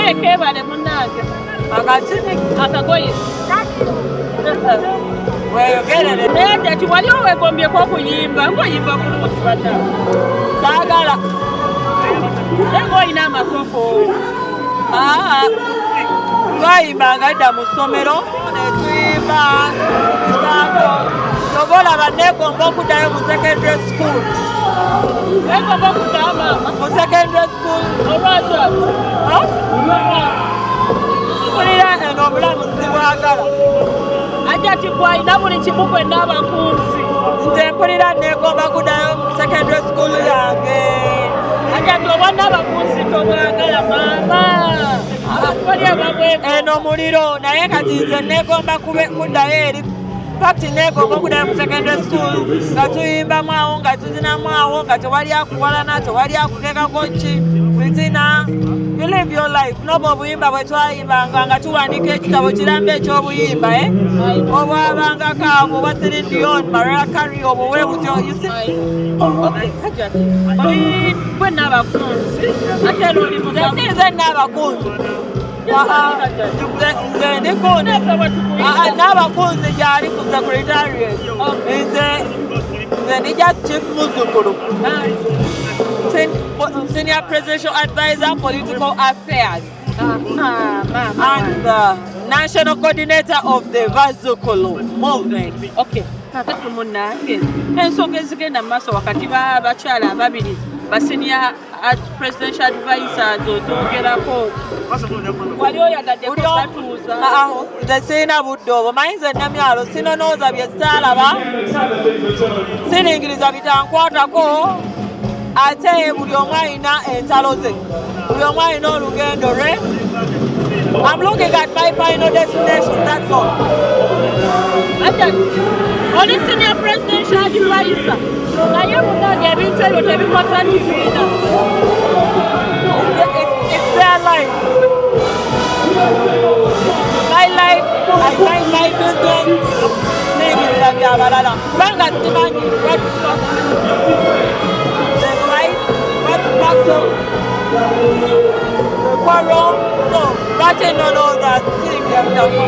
Akagoye keebale munnange. Akakini? Akagoye. Weyogerere. Naye Hajjati, wali owegombyeko okuyimba ng'oyimba bulungi bannange? Saagala. Naye ng'olina amasoko. Ah, twayimbanga dda mu ssomero netuyimba kitako. Kyova olaba neegomba okuddayo mu secondary school. Wegomba okuddayo, maama? Mu secondary school. Olwaki? Huh? Mpulira eno obulamu sibwagala. Hajjati, gwalina buli kimu, gwenna abakunzi. Nze mpulira neegomba kuddayo mu secondary school yange. Hajjati, obwana abakunzi tobwagala, maama? Abantu bali ababweko. Eno muliro, naye kati nze neegomba kuddayo eri fakti, neegomba okuddayo mu secondary school nga tuyimbamu awo, nga tuzinamu awo, nga tewali akuwalana, tewali akuteekako ki fitina. You live your life noba obuyimba bwe twayimbanga nga tuwanika ekitabo kiramba eky'obuyimba, eh? Obwabangako abo obwa Celine Dion, Mariah Carey, obwo bwe butyo, you see. Okay, Hajjati, oli gwenna abakunzi, ate era oli mugamu. Nze sinze n'abakunzi. Nze ndi kundi. N'abakunzi gyali ku secretariat. Nze ndi just chief muzukulu, senior presidential advisor, political affairs, and the national coordinator of the Bazukulu movement. Okay, kakati munnange, ensonga ezigenda mu maaso wakati b'abakyala ababiri ba senior presidential advisors ozoogerako, wali oyagaddeko batuuza? Ah, ah, nze sirina budde obwo. Manyi nze namyalo sinonooza bye saalaba, siringiriza bitankwatako. Ate buli omu alina entalo ze, buli omu alina olugendo lwe. I'm looking at my final destination, that's all. Hajjati, oli senior presidential advisor, naye munnange ebintu ebyo tebikosa kibiina? It's their life. My life, I mind my business. Siyingirira byabalala kubanga simanyi what's the right, what's battle, the quarrel. So lwaki nolowooza siyingira bitafa?